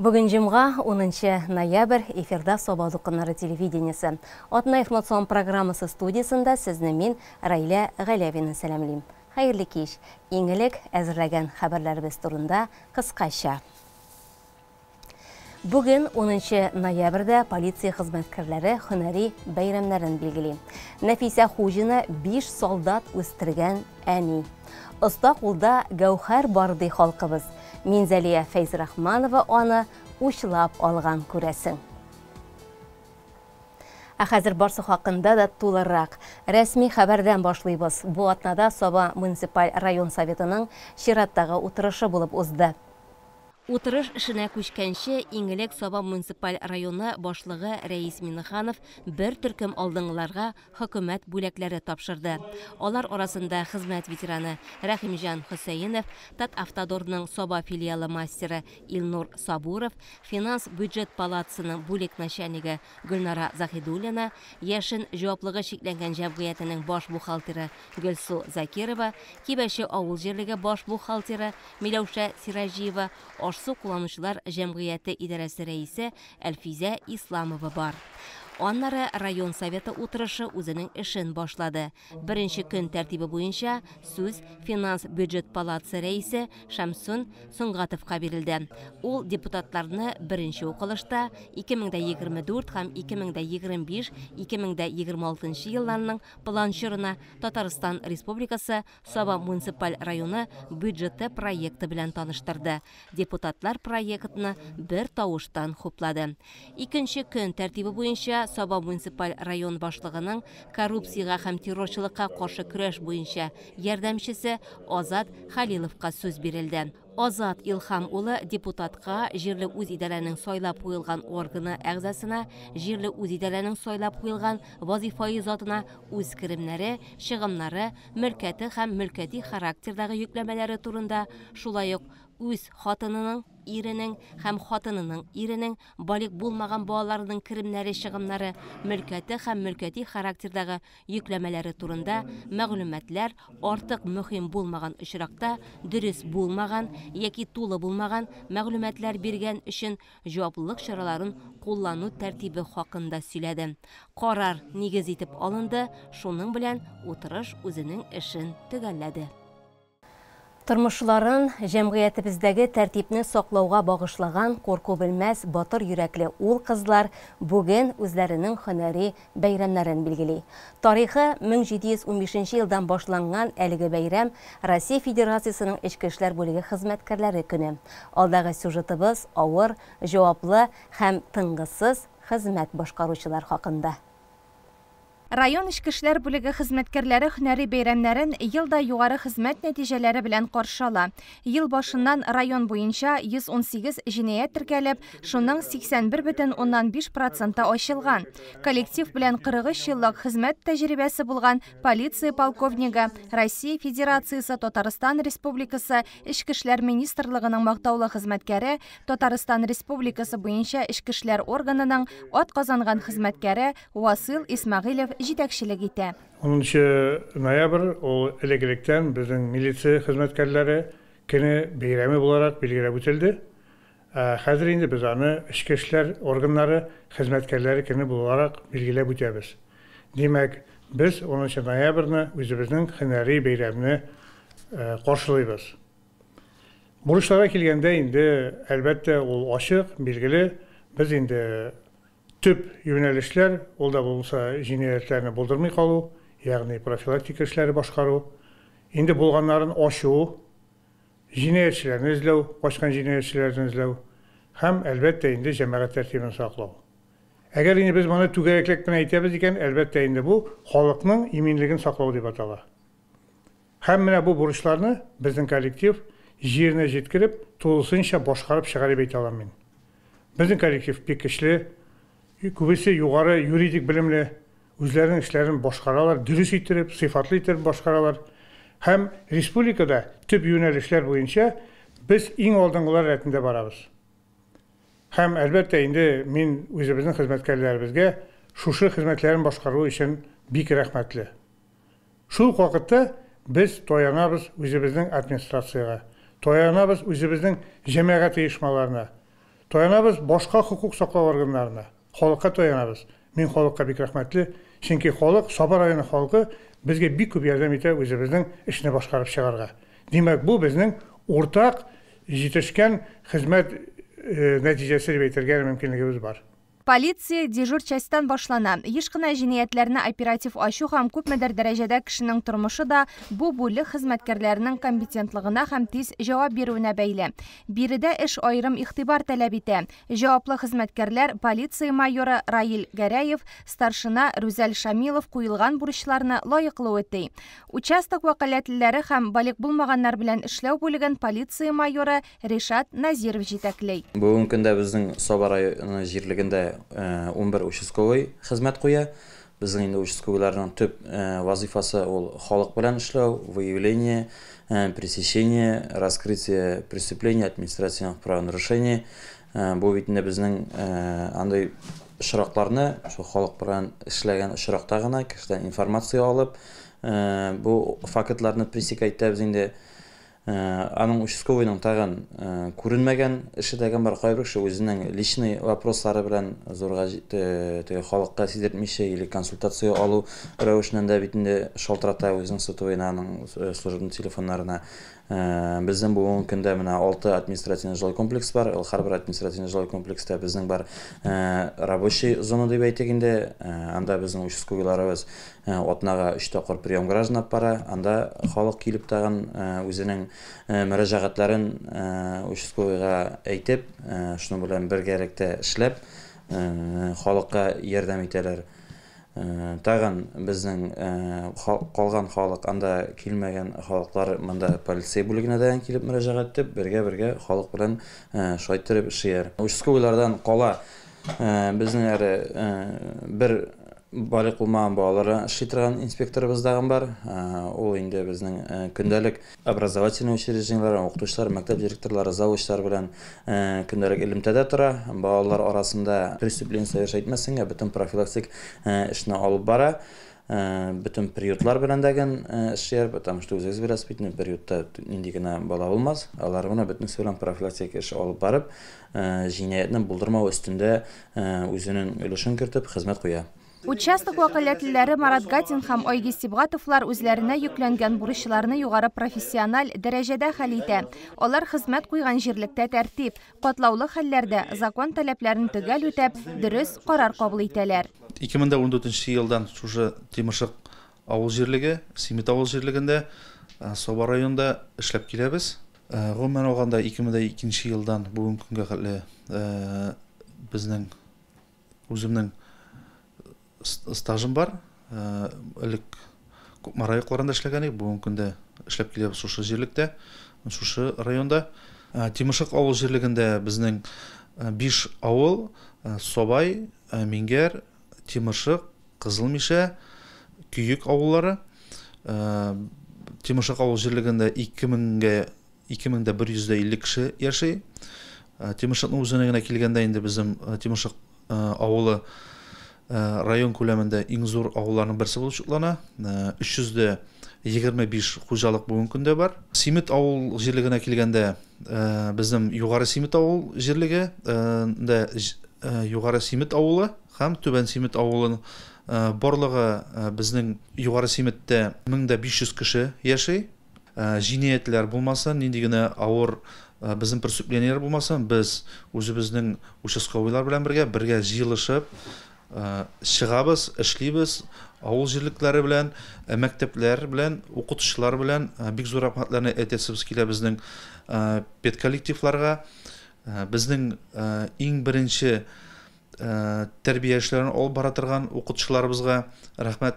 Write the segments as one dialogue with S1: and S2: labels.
S1: Бүген җомга, 10 ноябрь, эфирда Саба дулкыннары телевидениесе. Атна информацион программасы студиясендә сезне мин, Раилә Галәвина сәламлим. Хәерле кич. Иң элек әзерләгән хәбәрләребез турында кыскача. Бүген 10 ноябрьдә полиция хезмәткәрләре һөнәри бәйрәмнәрен билгели. Нәфисә Хуҗина 5 солдат үстергән әни. Оста кулда гәүһәр бар ди халкыбыз. Минзәлия Фәйзрахманова аны учлап алган күрәсең. Ә хәзер барсы хакында да тулырак. Рәсми хәбәрдән башлыйбыз. Бу атнада Саба муниципаль район советының чираттагы утырышы булып узды. Утырыш эшенә күчкәнче, иң элек Саба муниципаль районы башлыгы Рәис Миннеханов бер төркем алдынгыларга хөкүмәт бүләкләре тапшырды. Алар арасында хезмәт ветераны Рәхимҗан Хөсәенов, Татавтодорның Саба филиалы мастеры Илнур Сабуров, финанс бюджет палатасының бүлек начальнигы Гөлнара Заһидуллина, Яшен җаваплыгы чикләнгән җәмгыятенең баш бухгалтеры Гөлсу Закирова, Кибәче авыл җирлеге баш бухгалтеры Миләүшә Сираҗиева, Аш-су кулланучылар җәмгыяте идарәсе рәисе Әлфизә Исламова бар. Аннары район советы утырышы үзенең эшен башлады. Беренче көн тәртибе буенча сүз финанс бюджет палатасы рәисе Шәмсун Сөнгатовка бирелде. Ул депутатларны беренче укылышта 2024 һәм 2025-2026 елларның план чорына Татарстан Республикасы Саба муниципаль районы бюджеты проекты белән таныштырды. Депутатлар проектны бер тавыштан хуплады. Икенче көн тәртибе буенча Саба муниципаль район башлыгының коррупциягә һәм террорчылыкка каршы көрәш буенча ярдәмчесе Азат Халиловка сүз бирелде. Азат Илһам улы депутатка җирле үзидарәнең сайлап куелган органы әгъзасына, җирле үзидарәнең сайлап куелган вазифаи затына үз керемнәре, чыгымнары, мөлкәте һәм мөлкәти характердагы йөкләмәләре турында, шулай ук үз хатынының, иренең һәм хатынының иренең балигъ булмаган балаларының керемнәре, чыгымнары, мөлкәте һәм мөлкәти характердагы йөкләмәләре турында мәгълүматлар артык мөһим булмаган очракта дөрес булмаган яки тулы булмаган мәгълүматлар биргән өчен җаваплылык чараларын куллану тәртибе хакында сөйләде. Карар нигез итеп алынды, шуның белән утырыш үзенең эшен төгәлләде. Тормышларын җәмгыятебездәге тәртипне саклауга багышлаган курку белмәс батыр йөрәкле ул кызлар бүген үзләренең һөнәри бәйрәмнәрен билгели. Тарихы 1715 елдан башланган әлеге бәйрәм Россия Федерациясенең Эчке эшләр бүлеге хезмәткәрләре көне. Алдагы сюжетыбыз авыр, җаваплы һәм тынгысыз хезмәт башкаручылар хакында.
S2: Район эчке эшләр бүлеге хезмәткәрләре һөнәри бәйрәмнәрен ел да югары хезмәт нәтиҗәләре белән каршы ала. Ел башыннан район буенча 118 җинаять теркәлеп, шуның 81,5 проценты ачылган. Коллектив белән 43 еллык хезмәт тәҗрибәсе булган полиция полковнигы, Россия Федерациясе Татарстан Республикасы Эчке эшләр министрлыгының мактаулы хезмәткәре, Татарстан Республикасы буенча эчке эшләр органының атказанган хезмәткәре Васил Исмәгыйлев җитәкчелек итә.
S3: 10 ноябрь ул элек-электән безнең милиция хезмәткәрләре көне бәйрәме буларак билгеләп үтелде. Хәзер инде без аны эчке эшләр органнары хезмәткәрләре көне буларак билгеләп үтәбез. Димәк, без 10 ноябрьне үзебезнең һөнәри бәйрәмне каршылыйбыз. Бурычларга килгәндә инде, әлбәттә, ул ачык, билгеле. Без инде төп юнәлешләр, ул да булса җинаятьләрне булдырмый калу, ягъни профилактика эшләре башкару, инде булганнарын ачу, җинаятьчеләрне эзләү, качкан җинаятьчеләрне эзләү һәм, әлбәттә, инде җәмәгать тәртибен саклау. Әгәр инде без моны түгәрәкләп кенә әйтәбез икән, әлбәттә, инде бу халыкның иминлеген саклау дип атала. Һәм менә бу бурычларны безнең коллектив җиренә җиткереп, тулысынча башкарып чыга дип әйтә алам мин. Безнең коллектив бик көчле, күбесе югары юридик белемле, үзләренең эшләрен башкаралар, дөрес иттереп, сыйфатлы иттереп башкаралар. Һәм республикада төп юнәлешләр буенча без иң алдынгылар рәтендә барабыз. Һәм, әлбәттә, инде мин үзебезнең хезмәткәрләребезгә шушы хезмәтләрен башкару өчен бик рәхмәтле. Шул ук вакытта без таянабыз үзебезнең администрациягә, таянабыз үзебезнең җәмәгать оешмаларына, Таянабыз башка хокук саклау органнарына, халыкка таянабыз. Мин халыкка бик рәхмәтле, чөнки халык, Саба районы халкы безгә бик күп ярдәм итә үзебезнең эшне башкарып чыгарга. Димәк, бу безнең уртак җитешкән хезмәт нәтиҗәсе дип әйтергә мөмкинлегебез бар.
S2: Полиция дежур частьтан башлана. Еш кына җинаятьләрне оператив ачу һәм күпмедер дәрәҗәдә кешенең тормышы да бу бүлек хезмәткәрләренең компетентлыгына һәм тиз җавап бирүенә бәйле. Биредә эш аерым игътибар таләп итә. Җаваплы хезмәткәрләр полиция майоры Раил Гәрәев, старшина Рүзәл Шамилов куелган бурычларны лаеклы үти. Участок вәкаләтлеләре һәм балигъ булмаганнар белән эшләү бүлеген полиция майоры Ришат Назиров җитәкли.
S4: Бүгенге көндә безнең Саба районы җирлегендә 11 участковый хезмәт куя. Безнең инде участковыйларның төп вазифасы ул халык белән эшләү, выявление, пресечение, раскрытие преступлений, административных правонарушений. Бу бит инде безнең андый очракларны, шул халык белән эшләгән очракта гына кешедән информация алып, бу фактларны пресекать итәбез инде. Аның участковыйның тагын күренмәгән эше дә бар. Кайбер кеше үзенең личный вопрослары белән зурга теге халыкка сиздертмичә или консультация алу рәвешеннән дә бит инде шалтырата үзенең сотовыйна, аның служебный телефоннарына. Безнең бүгенге көндә менә 6 административный жилой комплекс бар. Ул һәрбер административный жилой комплекста безнең бар рабочий зона дип әйтик инде. Анда безнең участковыйларыбыз атнага 3 тапкыр прием граждан алып бара. Анда халык килеп тагын үзенең мөрәҗәгатьләрен участковыйга әйтеп, шуның белән бергәлектә эшләп, халыкка ярдәм итәләр. Тагын безнең калган халык, анда килмәгән халыклар монда полиция бүлегенә дә килеп мөрәҗәгать итеп, бергә-бергә халык белән шулай итеп эшләр. Участковыйлардан кала безнең әле бер балигъ булмаган балаларга эшли торган инспекторыбыз дагы бар. Ул инде безнең көндәлек образовательный учреждениеләр, укытучылар, мәктәп директорлары, завучлар белән көндәлек элемтәдә тора. Балалар арасында преступление совершать итмәсенгә бөтен профилактик эшне алып бара. Бөтен приютлар белән дәген эшләр, потому что үзегез беләсез бит, приютта нинди генә бала булмас. Алар менә бөтенесе белән профилактик эш алып барып, җинаятьне булдырмау өстендә үзенең өлешен кертеп хезмәт куя.
S2: Участок вәкаләтлеләре Марат Гатин һәм Айгиз Сибгатовлар үзләренә йөкләнгән бурычларны югары профессиональ дәрәҗәдә хәл итә. Алар хезмәт куйган җирлектә тәртип, катлаулы хәлләрдә закон таләпләрен төгәл үтәп, дөрес карар кабул итәләр.
S5: 2014 елдан шушы Тимершык авыл җирлеге, Симет авыл җирлегендә, Саба районында эшләп киләбез. Гомумән алганда 2002 елдан бүгенге көнгә хәтле безнең үземнең стажым бар. Элек Кукмара якларында эшләгән идек, бүгенге көндә эшләп киләбез шушы җирлектә, шушы районда. Тимершык авыл җирлегендә безнең 5 авыл: Собай, Мингәр, Тимершык, Кызыл Мишә, Көек авыллары. Тимершык авыл җирлегендә 2150 кеше яши. Тимершыкның үзенә генә килгәндә инде безнең Тимершык авылы район күләмендә иң зур авылларның берсе булып шутлана. 325 хуҗалык бүгенге көндә бар. Симет авыл җирлегенә килгәндә, безнең Югары Симет авыл җирлеге, Югары Симет авылы һәм Түбән Симет авылының барлыгы безнең Югары Симеттә 1500 кеше яши. Җинаятьләр булмасын, нинди генә авыр безнең преступлениеләр булмасын, без үзебезнең участковыйлар белән бергә җыелышып чыгабыз, эшлибез, авыл җирлекләре белән, мәктәпләр белән, укытучылар белән. Бик зур рәхмәтләрне әйтәсебез килә безнең педколлективларга. Безнең иң беренче тәрбия эшләрен алып бара торган укытучыларыбызга рәхмәт.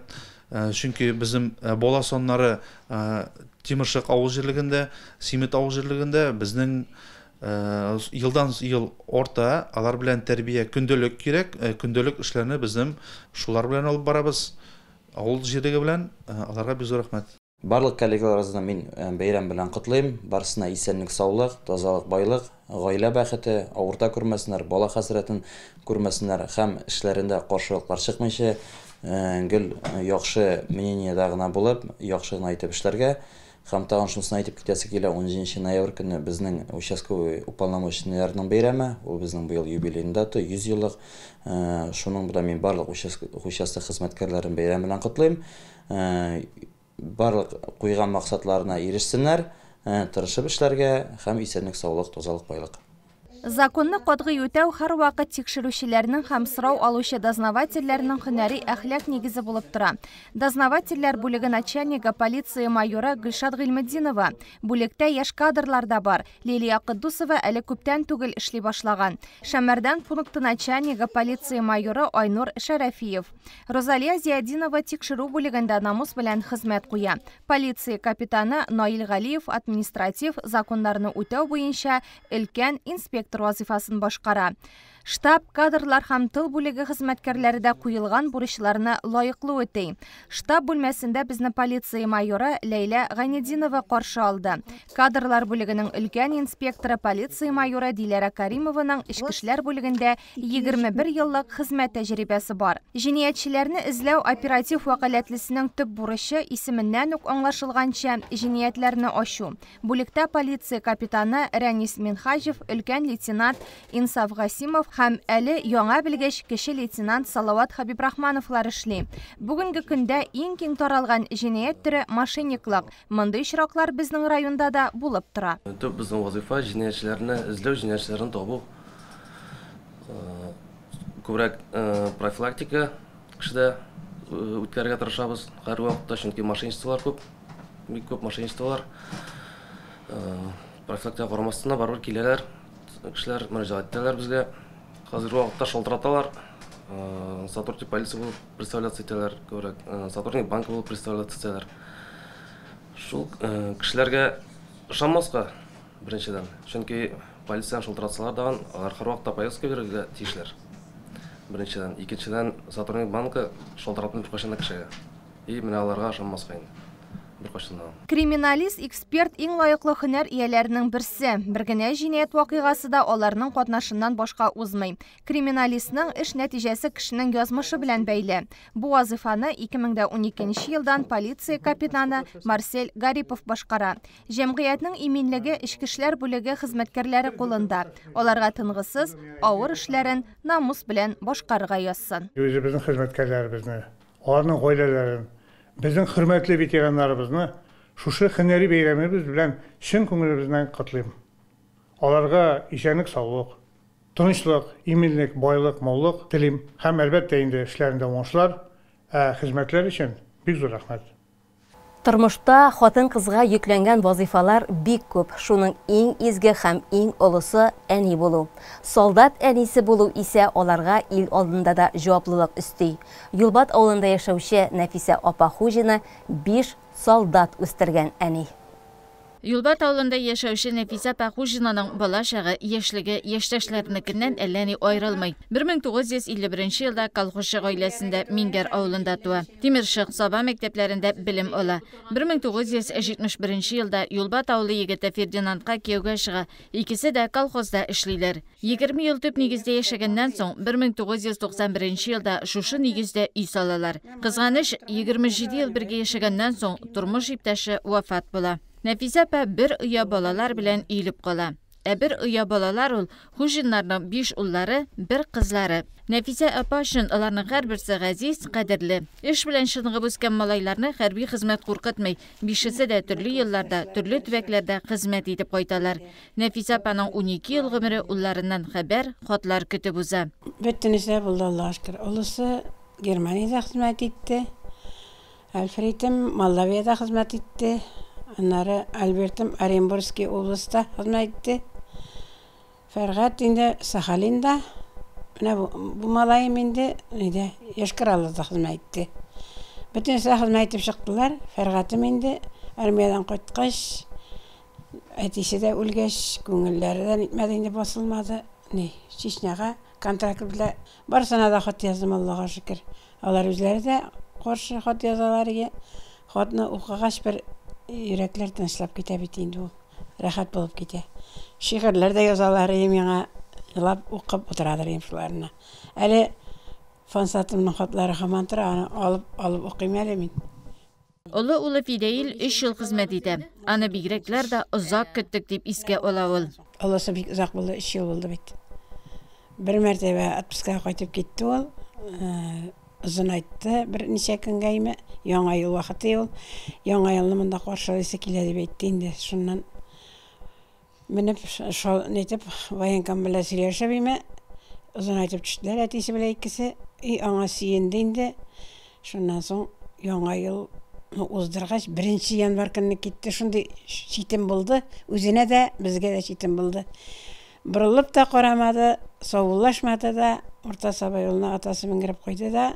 S5: Чөнки безнең бала саннары Тимершык авыл җирлегендә, Симет авыл җирлегендә безнең елдан ел арта, алар белән тәрбия көндәлек кирәк, көндәлек эшләрне безнең шулар белән алып барабыз, авыл җирлеге белән, аларга бик зур рәхмәт.
S4: Барлык коллегаларыбызны мин бәйрәм белән котлыйм. Барысына исәнлек, саулык, тазалык, байлык, гаилә бәхете, авырта күрмәсеннәр, бала хәсрәтен күрмәсеннәр һәм эшләрендә каршылыклар чыкмыйча, гел яхшы мнениедә генә булып, яхшы гына итеп эшләргә. Һәм тагын шунысын әйтеп китәсе килә, 17 ноябрь көнне безнең участковый уполномоченныйларның бәйрәме, ул безнең быел юбилейный дата, 100 еллык. Шуның белән мин барлык участок хезмәткәрләрен бәйрәм белән котлыйм. Барлык куйган максатларына ирешсеннәр, тырышып эшләргә һәм исәнлек, саулык, тазалык, байлык.
S2: Законны катгый үтәү һәрвакыт тикшерүчеләрнең һәм сорау алучы дознавательләрнең һөнәри әхлак нигезе булып тора. Дознавательләр бүлеге начальнигы полиция майоры Гөлшат Гыйльметдинова. Бүлектә яшь кадрлар да бар. Лилия Котдусова әле күптән түгел эшли башлаган. Шәмәрдән пункты начальнигы полиция майоры Айнур Шәрәфиев. Розалия Зиадинова тикшерү бүлегендә намус белән хезмәт куя. Полиция капитаны Наил Галиев административ законнарны үтәү буенча өлкән инспектор вазифасын башкара. Штаб, кадрлар һәм тыл бүлеге хезмәткәрләре дә куелган бурычларны лаеклы үти. Штаб бүлмәсендә безне полиция майоры Ләйлә Гайнетдинова каршы алды. Кадрлар бүлегенең өлкән инспекторы полиция майоры Диләрә Каримованың эчке эшләр бүлегендә 21 еллык хезмәт тәҗрибәсе бар. Җинаятьчеләрне эзләү оператив вәкаләтлесенең төп бурычы исеменнән үк аңлашылганча җинаятьләрне ачу. Бүлектә полиция капитаны Рәнис Минхаҗев, өлкән лейтенант Инсаф Гасимов һәм әле яңа белгеч кече лейтенант Салават Хабибрахмановлар эшли. Бүгенге көндә иң киң таралган җинаять төре мошенниклык. Мондый очраклар безнең районда да булып тора.
S6: Төп безнең вазифа җинаятьчеләрне эзләү, җинаятьчеләрне табу. Күбрәк профилактика кешедә үткәрергә тырышабыз һәрвакытта, чөнки мошенничестволар күп, бик күп мошенничестволар. Профилактика карамастан барыбер киләләр, кешеләр мөрәҗәгать итәләр безгә. Хәзерге вакытта шалтыраталар, сотрудник полиции булып представляться итәләр, күбрәк сотрудник банка булып представляться итәләр. Шул кешеләргә ышанмаска беренчедән, чөнки полицияне шалтыратсалар дагын, алар һәрвакытта повестка бирергә тиешләр. Беренчедән, икенчедән, сотрудник банка шалтыратмый беркайчан да кешегә. И менә аларга ышанмаска инде.
S2: Криминалист, эксперт иң лаеклы һөнәр ияләренең берсе. Бер генә җинаять вакыйгасы да аларның катнашыннан башка узмый. Криминалистның эш нәтиҗәсе кешенең язмышы белән бәйле. Бу вазифаны 2012 елдан полиция капитаны Марсель Гарипов башкара. Җәмгыятьнең иминлеге эчке эшләр бүлеге хезмәткәрләре кулында. Аларга тынгысыз, авыр эшләрен намус белән башкарырга язсын.
S3: Үзебезнең хезмәткәрләребезне, аларның гаиләләрен, безнең хөрмәтле ветераннарыбызны шушы һөнәри бәйрәмебез белән чын күңелебездән котлыйм. Аларга исәнлек, саулык, тынычлык, иминлек, байлык, моллык телим һәм әлбәттә инде эшләрендә уңышлар, ә хезмәтләр өчен бик зур рәхмәт.
S1: Тормышта хатын-кызга йөкләнгән вазифалар бик күп. Шуның иң изге һәм иң олысы әни булу. Солдат әнисе булу исә аларга ил алдында да җаваплылык өсти. Юлбат авылында яшәүче Нәфисә апа Хуҗина 5 солдат үстергән әни.
S7: Юлбат авылында яшәүче Нәфисә апа Хуҗинаның бала чагы, яшьлеге яшьтәшләренекеннән әллә ни аерылмый. 1951 елда колхозчы гаиләсендә Мингәр авылында туа. Тимершык, Саба мәктәпләрендә белем ала. 1971 елда Юлбат авылы егете Фердинандка кияүгә чыга. Икесе дә колхозда эшлиләр. 20 ел төп нигездә яшәгәннән соң 1991 елда шушы нигездә өй салалар. Кызганыч, 27 ел бергә яшәгәннән соң тормыш иптәше вафат була. Нәфисә апа бер оя балалар белән өелеп кала. Ә бер оя балалар ул Хуҗиннарның 5 уллары, бер кызлары. Нәфисә апа өчен аларның һәрберсе газиз, кадерле. Эш белән чыныгып үскән малайларны хәрби хезмәт куркытмый. Бишесе дә төрле елларда, төрле төбәкләрдә хезмәт итеп кайталар. Нәфисә апаның 12 ел гомере улларыннан хәбәр, хатлар көтеп уза.
S8: Бөтенесе булды, Аллаһка шөкер. Олысы Германиядә хезмәт итте. Альфредым Молдавиядә хезмәт итте. Аннары Альбертым Оренбургский областьта хезмәт итте. Фәргать инде Сахалинда. Менә бу малаем инде нидә, Йошкар-Олада хезмәт итте. Бөтенесе хезмәт итеп чыктылар. Фәргатем инде армиядән кайткач, әтисе дә үлгәч, күңелләре дә нитмәде инде, басылмады. Ни, Чечняга контракт белән барысына да хат яздым, Аллага шөкер. Алар үзләре дә каршы хат язалар иде. Хатны укыгач бер йөрәкләр тынычлап китә бит инде ул. Рәхәт булып китә. Шигырьләр дә язалар иде миңа, елап укып утырадыр идем шуларны. Әле Фансатымның хатлары һаман тора, аны алып укыйм әле мин.
S7: Олы улы Фидәил 3 ел хезмәт итә. Аны бигрәкләр дә озак көттек дип искә ала ул.
S8: Олысы бик озак булды, 3 ел булды бит. Бер мәртәбә отпускага кайтып китте ул. Озынайтты берничә көнгә име. Яңа ел вакыты ул. Яңа елны монда каршылыйсы килә дип әйтте инде. Шуннан менеп, шул нитеп, военком белән сөйләшеп име, озынайтып төштеләр әтисе белән икесе. И аңа сөенде инде. Шуннан соң яңа елны уздыргач, 1 январь көнне китте. Шундый читен булды. Үзенә дә, безгә дә читен булды. Борылып та карамады, саубуллашмады да, Урта Саба юлына атасы менгереп куйды да,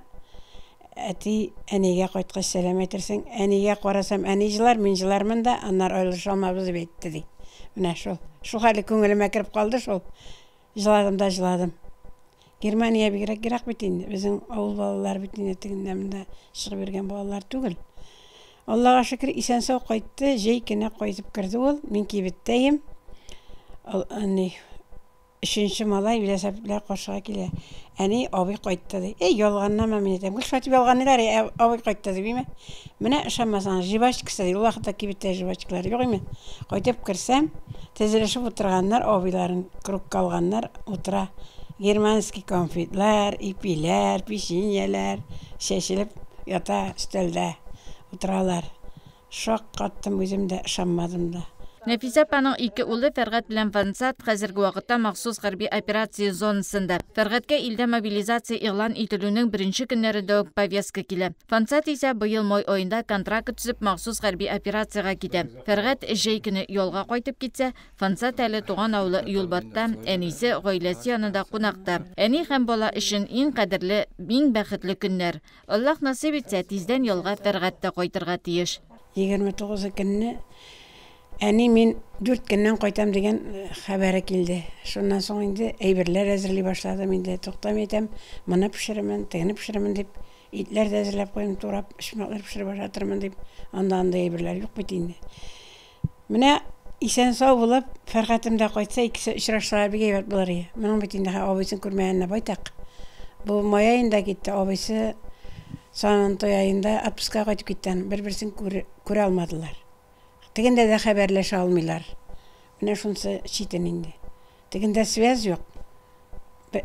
S8: әти, әнигә кайткач сәлам әйтерсең. Әнигә карасам, әни җылар, мин җылармын да, аннары аерылыша алмабыз дип әйтте ди. Менә шул. Шул хәле күңелемә кереп калды шул. Җыладым да җыладым. Германия бигрәк ерак бит инде. Безнең авыл балалары бит инде тегендә монда чыгып йөргән балалар түгел. Аллага шөкер, исән-сау кайтты, җәй көне кайтып керде ул. Мин кибеттәем. Ни, өченче малай велосипедлар каршыга килә. Әни, абый кайтты ди. Эй, ялганнама, мин әйтәм. Гел шулай дип ялганлыйлар, абый кайтты дип, име? Менә ышанмасаң, жвачкасы ди. Ул вакытта кибеттә жвачкалар юк име? Кайтып керсәм, тезелешеп утырганнар, абыйларын кругка алганнар, утыра. Германский конфетлар, ипиләр, печеньеләр чәчелеп ята өстәлдә. Утыралар. Шак каттым үзем дә, ышанмадым да.
S7: Нәфисә апаның ике улы Фәргать белән Фансат хәзерге вакытта махсус хәрби операция зонасында. Фәргатькә илдә мобилизация игълан ителүнең беренче көннәрендә үк повестка килә. Фансат исә быел май аенда контракт төзеп махсус хәрби операциягә китә. Фәргать җәй көне ялга кайтып китсә, Фансат әле туган авылы Юлбатта, әнисе, гаиләсе янында кунакта. Әни һәм бала өчен иң кадерле, иң бәхетле көннәр. Аллаһ насыйп итсә, тиздән ялга Фәргать тә кайтырга тиеш.
S8: 29 көнне әни мин 4 көннән кайтам дигән хәбәре килде. Шуннан соң инде әйберләр әзерли башладым инде. Туктам әйтәм, моны пешерермен, тегене пешерермен дип, итләр дә әзерләп куйдым, турап, почмаклар пешереп ашатырмын дип. Анда андый әйберләр юк бит инде. Менә исән-сау булып, Фәргатем дә кайтса, икесе очрашсалар бик әйбәт булыр иде. Моның бит инде абыйсын күрмәгәненә байтак. Бу май аенда китте, абыйсы Санантой аенда отпускага кайтып китте. Бер-берсен күрә алмадылар. Тегендә дә хәбәрләшә алмыйлар. Менә шунысы читен инде. Тегендә связь юк.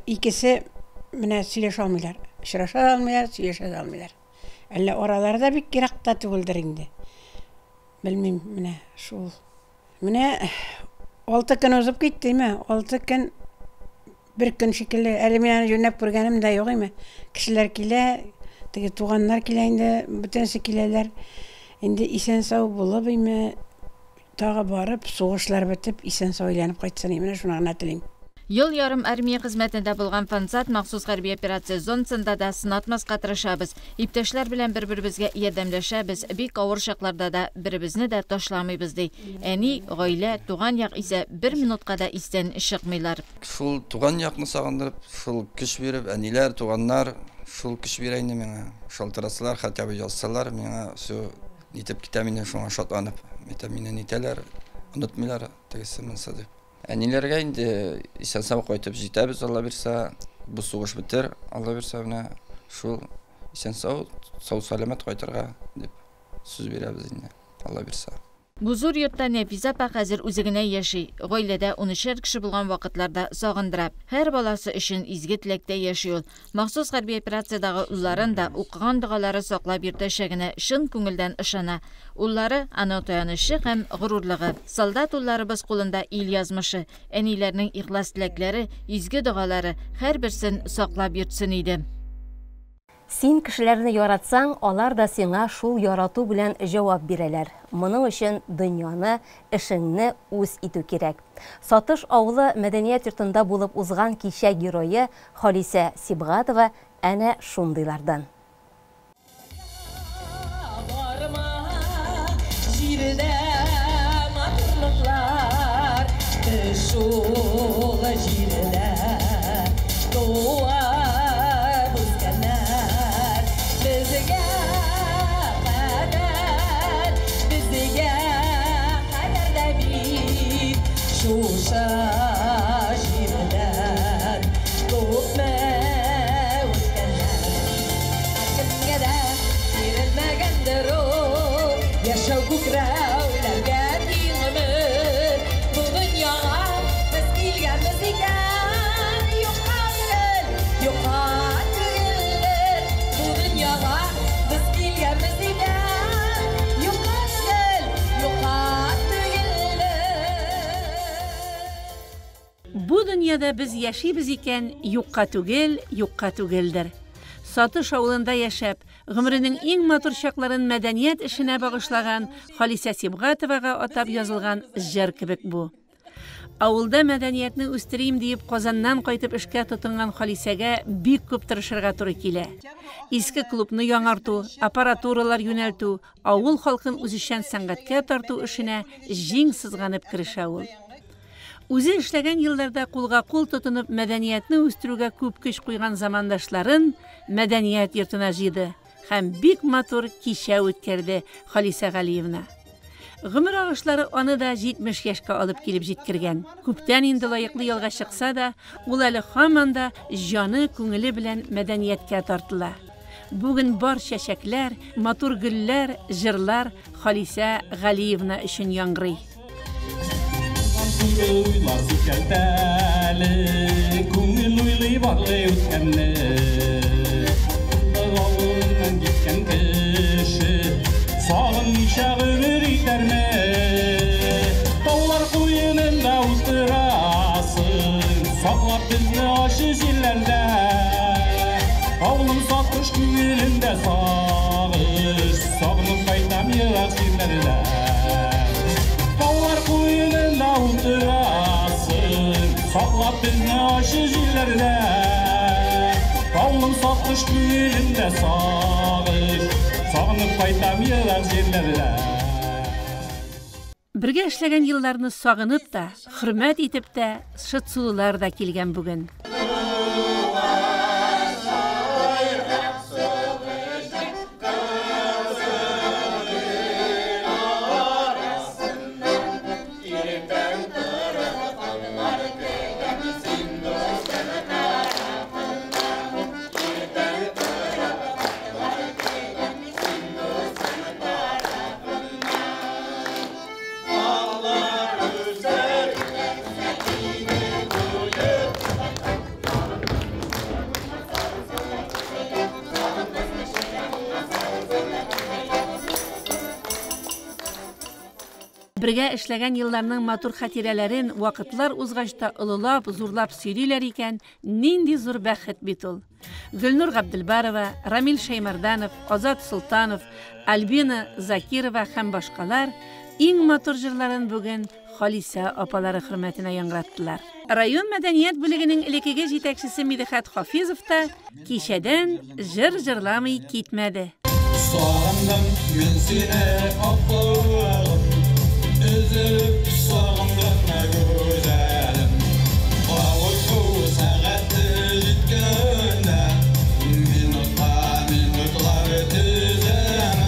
S8: Икесе менә сөйләшә алмыйлар. Очраша да алмыйлар, сөйләшә дә алмыйлар. Әллә аралары да бик ерак та түгелдер инде. Белмим, менә шул. Менә 6 көн узып китте, име? 6 көн бер көн шикелле. Әле мин аны жөнләп күргәнем дә юк, име? Кешеләр килә, теге туганнар килә инде, бөтенесе киләләр. Инде исән-сау булып, име, тагы барып, сугышлар бетеп, исән-сау әйләнеп кайтсын, менә шуны гына телим.
S7: Ел ярым армия хезмәтендә булган Фансат махсус хәрби операция зонасында да сынатмаска тырышабыз. Иптәшләр белән бер-беребезгә ярдәмләшәбез, бик авыр чакларда да беребезне дә ташламыйбыз ди. Әни, гаилә, туган як исә бер минутка да истән чыкмыйлар.
S9: Шул туган якны сагындырып, шул көч биреп, әниләр, туганнар шул көч бирә инде миңа. Шалтырасалар, хотя бы язсалар, миңа все нитеп китәм инде, шуңа шатланып. Әйтәм, мине нитәләр, онытмыйлар, тегесе монысы дип. Әниләргә инде исән-сау кайтып җитәбез, Алла бирсә, бу сугыш бетер, Алла бирсә, менә шул исән-сау, сау-сәламәт кайтырга дип сүз бирәбез инде, Алла бирсә.
S7: Бу зур йортта Нәфисә апа хәзер үзе генә яши. Гаиләдә 13 кеше булган вакытларда сагындыра. Һәр баласы өчен изге теләктә яши ул. Махсус хәрби операциядагы улларын да укыган догалары саклап йөртәчәгенә чын күңелдән ышана. Уллары аның таянычы һәм горурлыгы. Солдат улларыбыз кулында ил язмышы. Әниләрнең ихлас теләкләре, изге догалары һәрберсен саклап йөртсен иде.
S1: Син кешеләрне яратсаң, алар да сиңа шул ярату белән җавап бирәләр. Моның өчен дөньяны, эшеңне үз итү кирәк. Сатыш авылы мәдәният йортында булып узган кичә герое Халисә Сибгатова әнә шундыйлардан.
S10: Кемгә дә бирелмәгәндер ул. Бу дөньяда без яшибез икән, юкка түгел, юкка түгелдер. Сатыш авылында яшәп, гомеренең иң матур чакларын мәдәният эшенә багышлаган Халисә Сибгатовага атап язылган җыр кебек бу. Авылда мәдәниятне үстерим диеп Казаннан кайтып эшкә тотынган Халисәгә бик күп тырышырга туры килә. Иске клубны яңарту, аппаратуралар юнәлтү, авыл халкын үзешчән сәнгатькә тарту эшенә җиң сызганып керешә ул. Үзе эшләгән елларда кулга-кул тотынып мәдәниятне үстерүгә күп көч куйган замандашларын мәдәният йортына җыйды һәм бик матур кичә үткәрде Халисә Галиевна. Гомер агышлары аны да 70 яшькә алып килеп җиткергән. Күптән инде лаеклы ялга чыкса да, ул әле һаман да җаны, күңеле белән мәдәнияткә тартыла. Бүген бар чәчәкләр, матур гөлләр, җырлар Халисә Галиевна өчен яңгырый.
S11: Күңел уйлар сикәлтә әле, күңел уйлый барлый үткәнне. Авылыннан киткән кеше сагынмыйча гомер итәрме? Таулар куенында утырасың, саклап безне ачы җилләрдә. Авылым Сатыш күңелендә сагыш, сагынып кайтам ерак җирләрдә. Таулар куенында утырасың, саклап безне ачы җилләрдә. Авылым Сатыш күңелендә сагыш, сагынып кайтам ерак җирләрдә.
S10: Бергә эшләгән елларны сагынып та, хөрмәт итеп тә шытсулылар да килгән бүген. Бергә эшләгән елларның матур хатирәләрен вакытлар узгач та олылап, зурлап сөйлиләр икән, нинди зур бәхет бит ул. Гөлнур Габделбарова, Рамил Шәймәрданов, Азат Солтанов, Альбина Закирова һәм башкалар иң матур җырларын бүген Халисә апалары хөрмәтенә яңгыраттылар. Район мәдәният бүлегенең элеккеге җитәкчесе Мидхәт Хафизов та кичәдән җыр җырламый китмәде.
S11: Сагындым мин сине, апаларым, өзелеп сагындым гүзәлем. Кавышу сәгате җиткәндә, минутка минутлар төзәмен.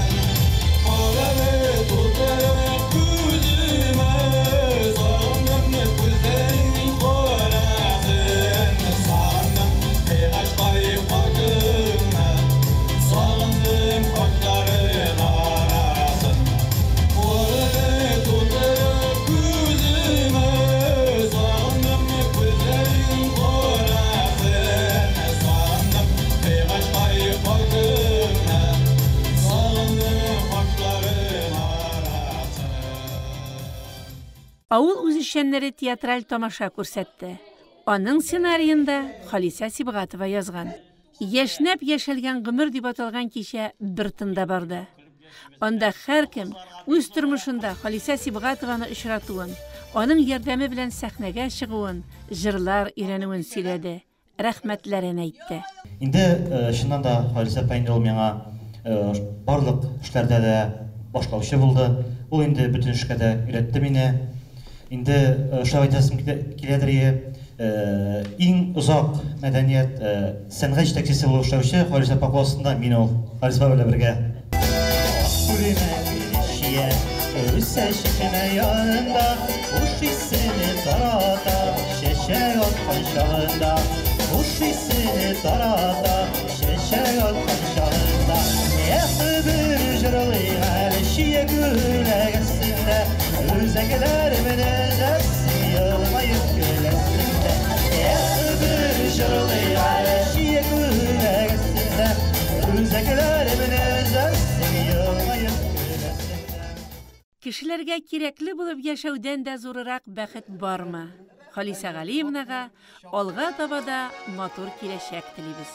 S11: Карары тутырып күземә, сагындым күзең карасын. Сагындым кыйгачтай катыңны, сагындым кашларын арасын. Карары тутырып күземә, сагындым күзең карасын. Сагындым кыйгачтай катыңны, сагындым кашларын арасын.
S10: Авыл үзешчәннәре театраль тамаша күрсәтте. Аның сценариен да Халисә Сибгатова язган. Яшьнәп яшәлгән гомер дип аталган кичә бер тында барды. Анда һәркем үз тормышында Халисә Сибгатованы очратуын, аның ярдәме белән сәхнәгә чыгуын, җырлар өйрәнүен сөйләде, рәхмәтләрен әйтте.
S12: Инде чыннан да Халисә апа инде ул миңа барлык эшләрдә дә башлаучы булды. Ул инде бөтен эшкә дә өйрәтте мине. Инде шулай әйтәсем киләдер ие, иң озак мәдәният сәнгать җитәкчесе булып эшләүче Халисә апа кул астында мин ул. Халисә апа белән бергә. Чия, үсә чишмә янында, хуш исене тарата, чәчәк аткан чагында. Хуш исене тарата, чәчәк аткан чагында. Эх, бер җырлый әле чия күләгәсендә, үзәкләр менәзәсен елмаеп көләсең дә. Эх, бер җырлый әле чия күләгәсендә, үзәкләр менәзәсен елмаеп көләсең дә.
S10: Кешеләргә кирәкле булып яшәүдән дә зуррак бәхет бармы? Халисә Галиевнага алга таба да матур киләчәк телибез.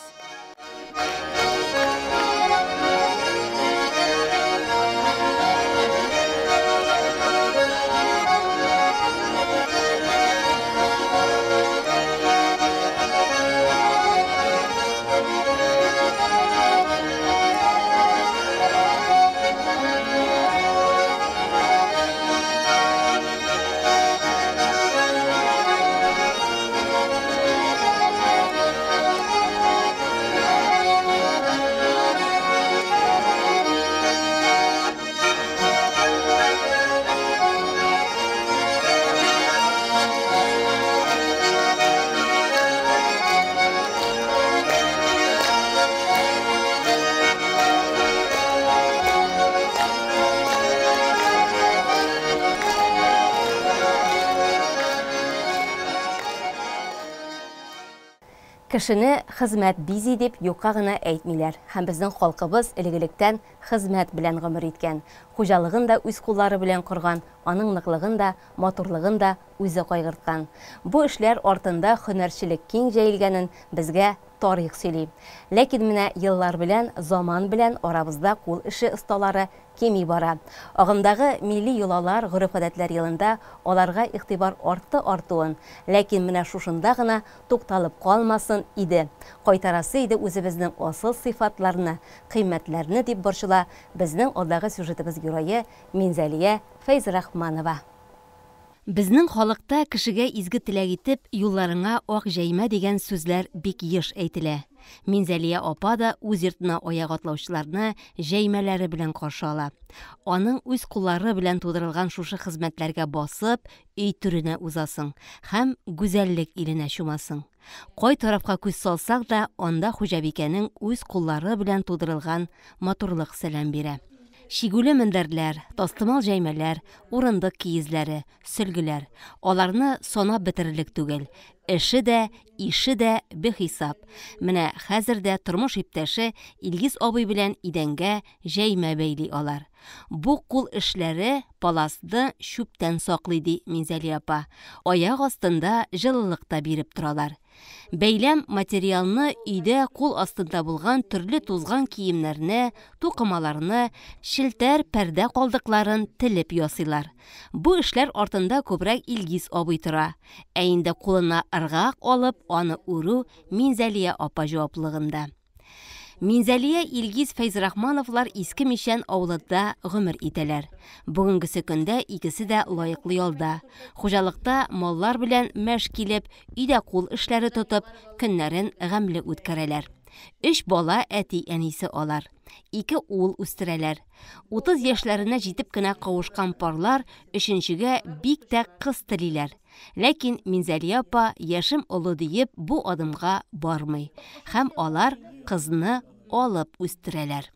S1: Кешене хезмәт бизи дип юкка гына әйтмиләр. Һәм безнең халкыбыз элек-электән хезмәт белән гомер иткән. Хуҗалыгын да үз куллары белән корган, аның ныклыгын да, матурлыгын да үзе кайгырткан. Бу эшләр артында һөнәрчелек киң җәелгәнен безгә тарих сөйли. Ләкин менә еллар белән, заман белән арабызда кул эше осталары кими бара. Агымдагы милли йолалар, гореф-гадәтләр елында аларга игътибар артты артуын, ләкин менә шушында гына тукталып калмасын иде. Кайтарасы иде үзебезнең асыл сыйфатларны, кыйммәтләрне, дип борчыла безнең алдагы сюжетыбыз герое Минзәлия Фәйзрахманова. Безнең халыкта кешегә изге теләк итеп, юлларыңа ак җәймә дигән сүзләр бик еш әйтелә. Минзәлия апа да үз йортына аяк атлаучыларны җәймәләре белән каршы ала. Аның үз куллары белән тудырылган шушы хезмәтләргә басып, өй түренә узасың һәм гүзәллек иленә чумасың. Кай тарафка күз салсак да, анда хуҗабикәнең үз куллары белән тудырылган матурлык сәлам бирә. Чигүле мендәрләр, тастымал җәймәләр, урындык киезләре, сөлгеләр. Аларны санап бетерерлек түгел. Эше дә, ише дә бихисап. Менә хәзер дә тормыш иптәше Илгиз абый белән идәнгә җәймә бәйли алар. Бу кул эшләре паласны чүптән саклый, ди Минзәлия апа. Аяк астында җылылык та биреп торалар. Бәйләм материалны өйдә кул астында булган төрле тузган киемнәрне, тукымаларны, челтәр, пәрдә калдыкларын телеп ясыйлар. Бу эшләр артында күбрәк Илгиз абый тора. Ә инде кулына ыргак алып, аны үрү Минзәлия апа җаваплылыгында. Минзәлия Илгиз Фәйзрахмановлар Иске Мичән авылында гомер итәләр. Бүгенгесе көндә икесе дә лаеклы ялда. Хуҗалыкта маллар белән мәш килеп, өйдә кул эшләре тотып, көннәрен гамьле үткәрәләр. Өч бала әти-әнисе алар. Ике ул үстерәләр. 30 яшьләренә җитеп кенә кавышкан парлар өченчегә бик тә кыз телиләр. Ләкин Минзәлия апа яшем олы диеп бу адымга бармый. Һәм алар кызны алып үстерәләр.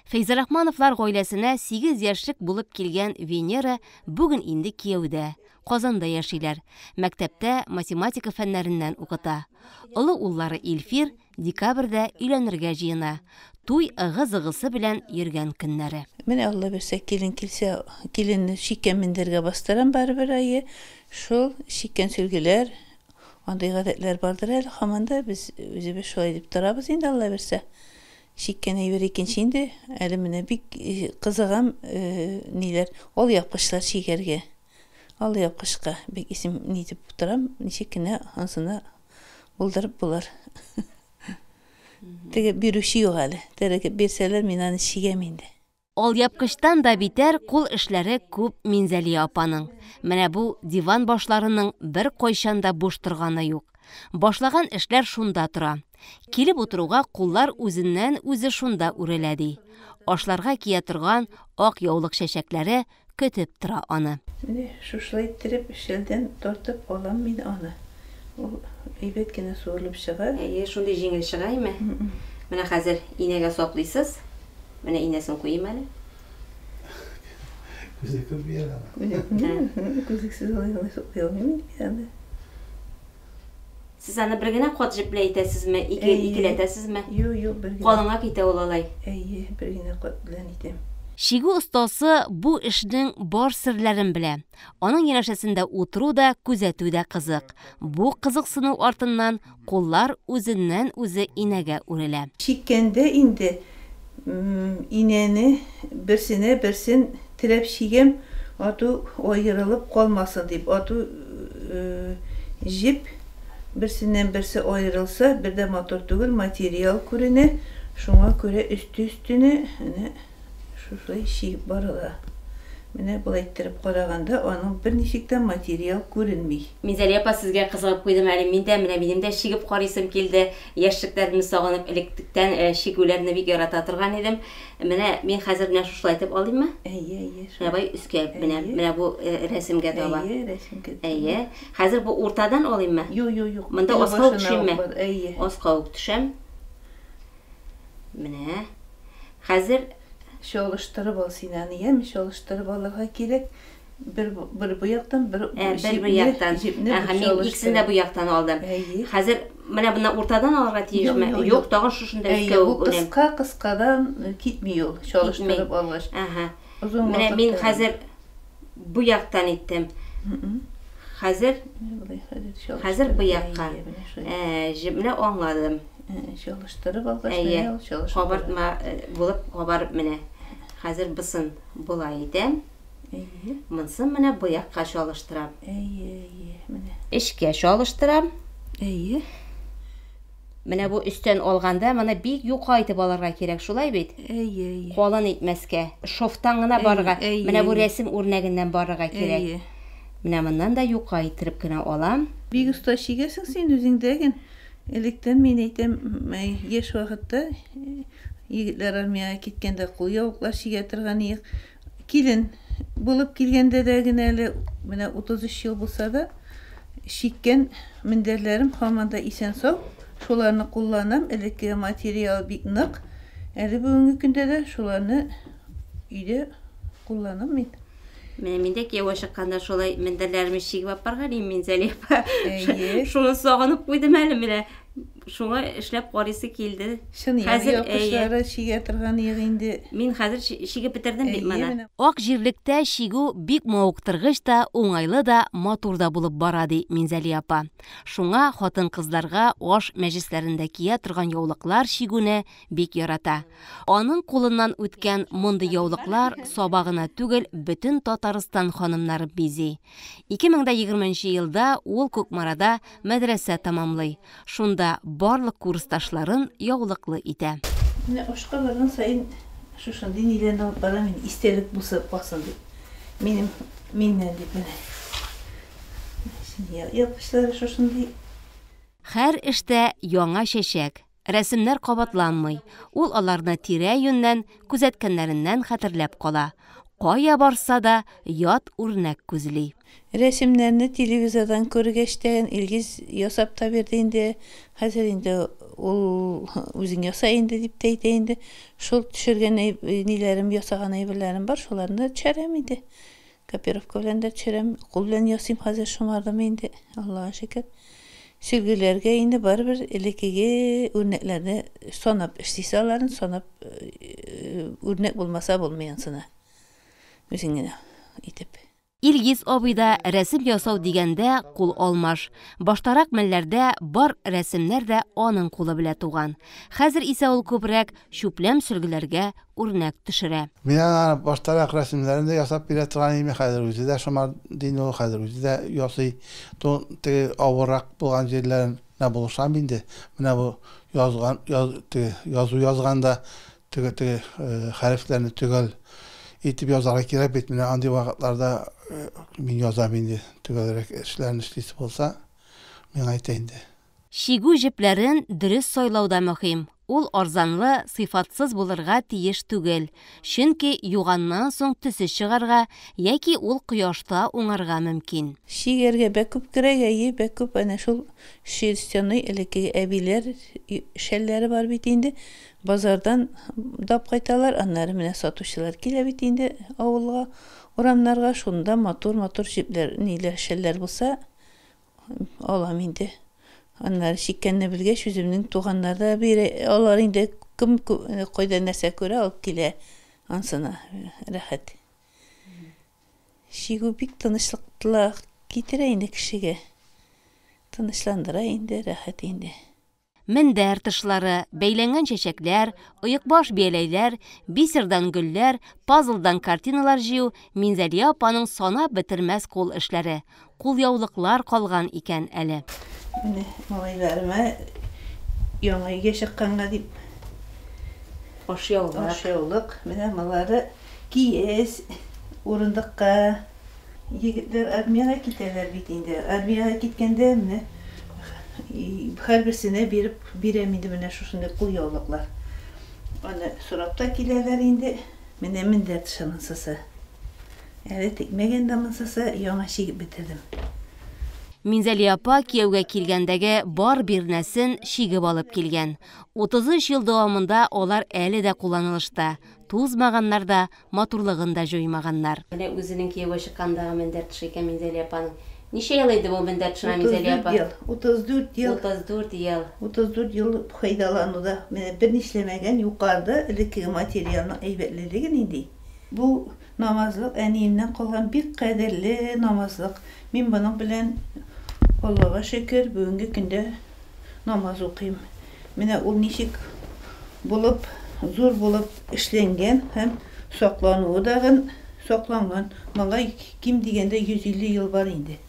S1: Фәйзрахмановлар гаиләсенә 8 яшьлек булып килгән Венера бүген инде кияүдә, Казанда яшиләр. Мәктәптә математика фәннәреннән укыта. Олы уллары Илфир декабрьдә өйләнергә җыена. Туй ыгы-зыгысы белән йөргән көннәре.
S13: Менә Алла бирсә, килен килсә, киленне чиккән мендәргә бастырам барыбер әйе. Шул чиккән сөлгеләр, андый гадәтләр бардыр әле һаман да без үзебез шулай дип торабыз инде Алла бирсә. Чиккән әйбер икенче инде. Әле менә бик кызыгам, ниләр, алъяпкычлар чигәргә. Алъяпкычка бик исем нитеп торам, ничек кенә ансына булдырып булыр. Теге бирүче юк әле. Терекеп бирсәләр, мин аны чигәм инде.
S1: Алъяпкычтан да битәр кул эшләре күп Минзәлия апаның. Менә бу диван башларының бер кайчан да буш торганы юк. Башлаган эшләр шунда тора. Килеп утыруга куллар үзеннән үзе шунда үрелә ди. Ашларга кия торган ак яулык чәчәкләре көтеп тора аны.
S13: Менә шушылай иттереп шәлдән тартып алам мин аны. Ул әйбәт кенә суырылып чыга.
S1: Әйе, шундый җиңел чыга име? Менә хәзер инәгә саплыйсыз. Менә инәсен куйыйм әле.
S5: Күзе күрми әле аны.
S13: Күзлексез алай гына саплый алмыйм инде мин аны.
S1: Сез аны бер генә кат җеп белән итәсезме, ике икеләтәсезме?
S13: Юк, юк, бер генә.
S1: Калынга китә ул алай.
S13: Әйе, бер генә кат белән итәм.
S1: Чигү остасы бу эшнең бар серләрен белә. Аның янәшәсендә утыру да, күзәтү дә кызык. Бу кызыксыну артыннан куллар үзеннән-үзе инәгә үрелә.
S13: Чиккәндә инде инәне берсенә берсен терәп чигәм, ату аерылып калмасын дип. Ату җеп берсеннән берсе аерылса, бер дә матур түгел, материал күренә. Шуңа күрә өсте-өстенә әнә Шушылай чигеп барыла. Менә болай иттереп караганда аның берничек тә материал күренми.
S1: Минзәлия апа, сезгә кызыгып куйдым әле мин дә, менә минем дә чигеп карыйсым килде. Яшьлекләремне сагынып, электән чигүләрне бик ярата торган идем. Менә мин хәзер менә шушылай итеп алыйммы?
S13: Әйе, әйе.
S1: Менә болай өскә, менә, менә бу рәсемгә таба.
S13: Әйе, рәсемгә таба.
S1: Әйе. Хәзер бу уртадан алыйммы?
S13: Юк, юк, юк.
S1: Монда аска ук төшимме?
S13: Әйе.
S1: Аска ук төшәм. Менә. Хәзер.
S13: Чалыштырып ал син аны, яме, чалыштырып алырга кирәк. Бер, бер бу яктан, бер
S1: Ә, бер бу яктан.
S13: җепне
S1: Әһә, мин икесен дә бу яктан алдым.
S13: Әйе.
S1: Хәзер менә моннан уртадан алырга тиешме?
S13: Юк, юк,
S1: Юк, тагын шушында
S13: Әйе,
S1: өскә
S13: бу
S1: үк үрәм.
S13: кыска, кыскадан китми ул, чалыштырып алгач.
S1: Әһә.
S13: Озын
S1: Менә мин
S13: вакытта.
S1: хәзер бу яктан иттем. Хәзер Хәзер бу якка. Ә, җепне аңладым.
S13: Чалыштырып алгач,
S1: Әйе,
S13: менә ул чалыштырып.
S1: кабартма булып кабарып менә. Хәзер бысын болай итәм.
S13: Әйе.
S1: Монсын менә бу якка чалыштырам.
S13: Әйе, әйе, менә.
S1: Эчкә чалыштырам.
S13: Әйе.
S1: Менә бу өстән алганда моны бик юка итеп алырга кирәк, шулай бит?
S13: Әйе, әйе.
S1: Калын итмәскә. Шовтан гына барырга.
S13: Әйе,
S1: Менә бу
S13: әйе.
S1: рәсем үрнәгеннән барырга кирәк.
S13: Әйе.
S1: Менә моннан да юка иттереп кенә алам.
S13: Бик оста чигәсең син үзең дә ген. Электән мин әйтәм, яшь вакытта егетләр армиягә киткәндә кулъяулыклар чигә торган идек. Килен булып килгәндә дә генә әле менә 33 ел булса да, чиккән мендәрләрем һаман да исән-сау. Шуларны кулланам. Элеккеге материал бик нык. Әле бүгенге көндә дә шуларны өйдә кулланам мин.
S1: Менә мин дә кияүгә чыкканда шулай мендәрләремне чигеп алып барган идем Минзәлия апа.
S13: Әйе.
S1: Шуны сагынып куйдым әле менә. Шуңа эшләп карыйсы килде.
S13: Чын
S1: Хәзер, әйе.
S13: яклышлары чигә торган ек инде.
S1: Мин хәзер чигеп бетердем бит
S13: Әйе,
S1: моны.
S13: менә.
S1: Ак җирлектә чигү бик мавыктыргыч та, уңайлы да, матур да булып бара, ди Минзәлия апа. Шуңа хатын-кызларга аш мәҗлесләрендә кия торган яулыклар чигүне бик ярата. Аның кулыннан үткән мондый яулыклар Саба гына түгел, бөтен Татарстан ханымнарын бизи. 2020 нче елда ул Кукмарада мәдрәсә тәмамлый. Шунда барлык курсташларын яулыклы итә.
S13: Менә ашка барган саен шушындый ниләрне алып барам мин, истәлек булса калсын дип. Минем, миннән дип менә. Япкычлары шушындый.
S1: Һәр эштә яңа чәчәк, рәсемнәр кабатланмый, ул аларны тирә-юньнән, күзәткәннәреннән хәтерләп кала. Кая барса да, ят үрнәк күзли.
S13: Рәсемнәрне телевизордан күргәч тә, Илгиз ясап та бирде инде. Хәзер инде ул үзең яса инде дип тә әйтә инде. Шул төшергән ниләрем, ясаган әйберләрем бар, шуларны да төшерәм инде. Копировка белән дә төшерәм, кул белән ясыйм хәзер, шомардым инде, Аллага шөкер. Сөлгеләргә инде барыбер элеккеге үрнәкләрне санап эшлисе аларын, санап үрнәк булмаса булмый ансына. Үзең генә итеп.
S1: Илгиз абый да рәсем ясау дигәндә кул алмаш. Баштарак мәлләрдә бар рәсемнәр дә аның кулы белә туган. Хәзер исә ул күбрәк чүпләм сөлгеләргә үрнәк төшерә.
S14: Мин аңа баштарак рәсемнәрен дә ясап бирә торган идем, хәзер үзе дә шомар дин ул, хәзер үзе дә ясый. Теге авыррак булган җирләренә булышам инде. Менә бу язган, яз, теге язу язганда теге теге хәрефләрне төгәл итеп язарга кирәк бит. Менә андый вакытларда мин язам инде, төгәлрәк эшләрне эшлисе булса, миңа әйтә инде.
S1: Чигү җепләрен дөрес сайлау да мөһим. Ул арзанлы, сыйфатсыз булырга тиеш түгел, чөнки юганнан соң төсе чыгарга яки ул кояшта уңарга мөмкин.
S13: Чигәргә бәк күп кирәк, әйе, бәк күп. Әнә шул шерстяной элеккеге әбиләр шәлләре бар бит инде. Базардан дап кайталар, аннары менә сатучылар килә бит инде авылга, урамнарга. Шунда матур-матур җепләр, ниләр, шәлләр булса, алам инде. Аннары чиккәнне белгәч, үземнең туганнар да бирә, алар инде кем кайда нәрсә күрә, алып килә. Ансына рәхәт. Чигү бик тынычлык китерә инде кешегә. Тынычландыра инде, рәхәт инде.
S1: Мендәр тышлары, бәйләнгән чәчәкләр, оекбаш-бияләйләр, бисердан гөлләр, пазлдан картиналар җыю Минзәлия апаның санап бетермәс кул эшләре. Кулъяулыклар калган икән әле.
S13: Менә малайларыма яңа өйгә чыкканга дип
S1: Ашъяулык.
S13: Ашъяулык. Менә малары киез, урындыкка. Егетләр армиягә китәләр бит инде. Армиягә киткәндә менә һәрберсенә биреп бирәм инде менә шушындый кулъяулыклар. Аны сорап та киләләр инде. Менә мендәр тышы монсысы. Әле текмәгән дә монсысы, яңа чигеп бетердем.
S1: Минзәлия апа кияүгә килгәндәге бар бирнәсен чигеп алып килгән. 33 ел дәвамында алар әле дә кулланылышта. Тузмаганнар да, матурлыгын да җуймаганнар. Менә үзенең кияүгә чыккандагы мендәр тышы икән Минзәлия апаның. Ничә ел инде бу мендәр тышына, Минзәлия апа?
S13: 34 ел. 34 ел.
S1: 34 ел.
S13: 34 ел файдалануда. Менә бернишләмәгән, юкарды элеккеге материалның әйбәтлелеге нинди. Бу намазлык әниемнән калган бик кадерле намазлык. Мин моның белән, Аллага шөкер, бүгенге көндә намаз укыйм. Менә ул ничек булып, зур булып эшләнгән һәм саклануы дагын сакланган. Моңа ким дигәндә 150 ел бар инде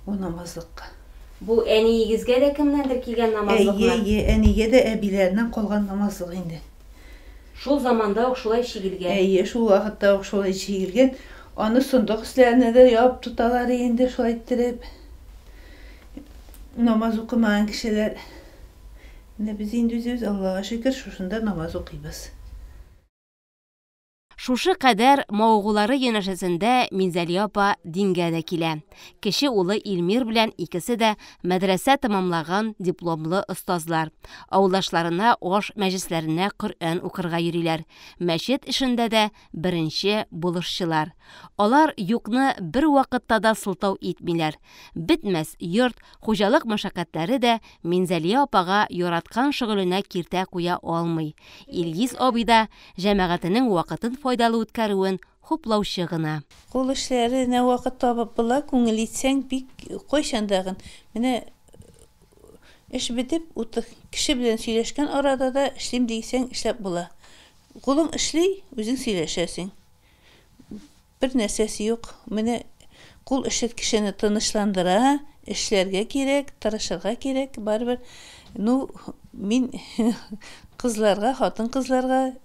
S13: бу намазлыкка.
S1: Бу әниегезгә дә кемнәндер килгән намазлыкмы?
S13: Әйе, әйе, әнигә дә әбиләреннән калган намазлык инде.
S1: Шул заманда ук шулай чигелгән?
S13: Әйе, шул вакытта ук шулай чигелгән. Аны сондык өсләренә дә ябып тоталар инде шулай иттереп. Намаз укымаган кешеләр. Менә без инде үзебез, Аллага шөкер, шушында намаз укыйбыз.
S1: Шушы кадәр мавыгулары янәшәсендә Минзәлия апа дингә дә килә. Кече улы Илмир белән икесе дә мәдрәсә тәмамлаган дипломлы остазлар. Авылдашларына аш мәҗлесләренә Коръән укырга йөриләр. Мәчет эшендә дә беренче булышчылар. Алар юкны бервакытта да сылтау итмиләр. Бетмәс йорт, хуҗалык мәшәкатьләре дә Минзәлия апага яраткан шөгыленә киртә куя алмый. Илгиз абый да җәмәгатенең вакытын файдалы үткәрүен хуплаучы гына.
S13: Кул эшләренә вакыт табып була, күңел итсәң, бик кайчан дагын. Менә эш бетеп, кеше белән сөйләшкән арада да эшлим дисәң, эшләп була. Кулың эшли, үзең сөйләшәсең. Бер нәрсәсе юк. Менә кул эше кешене тынычландыра, эшләргә кирәк, тырышырга кирәк, барыбер. Ну, мин кызларга, хатын-кызларга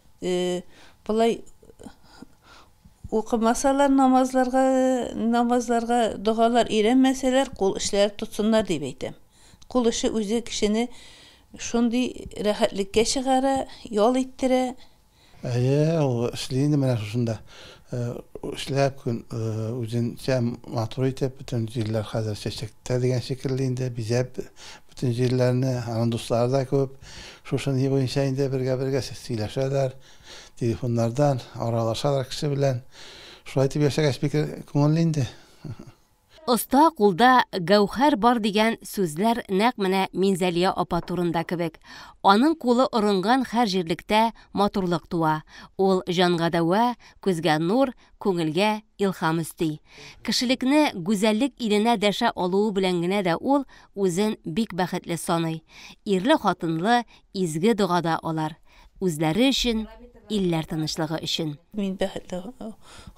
S13: болай укымасалар намазларга, намазларга, догалар өйрәнмәсәләр, кул эшләре тотсыннар дип әйтәм. Кул эше үзе кешене шундый рәхәтлеккә чыгара, ял иттерә.
S14: Әйе, ул эшли инде менә шушында. Эшләп көн үзенчә матур итеп, бөтен җирләр хәзер чәчәктә дигән шикелле инде, бизәп бөтен җирләрне, аның дуслары да күп. Шушы ни буенча инде бергә-бергә сөйләшәләр, телефоннардан аралашалар кеше белән. Шулай итеп яшәгәч бик күңелле инде.
S1: Оста кулда гәүһәр бар дигән сүзләр нәкъ менә Минзәлия апа турында кебек. Аның кулы орынган һәр җирлектә матурлык туа. Ул җанга дәва, күзгә нур, күңелгә илһам өсти. Кешелекне гүзәллек иленә дәшә алуы белән генә дә ул үзен бик бәхетле саный. Ирле-хатынлы изге догада алар. Үзләре өчен, илләр тынычлыгы өчен.
S13: Мин бәхетле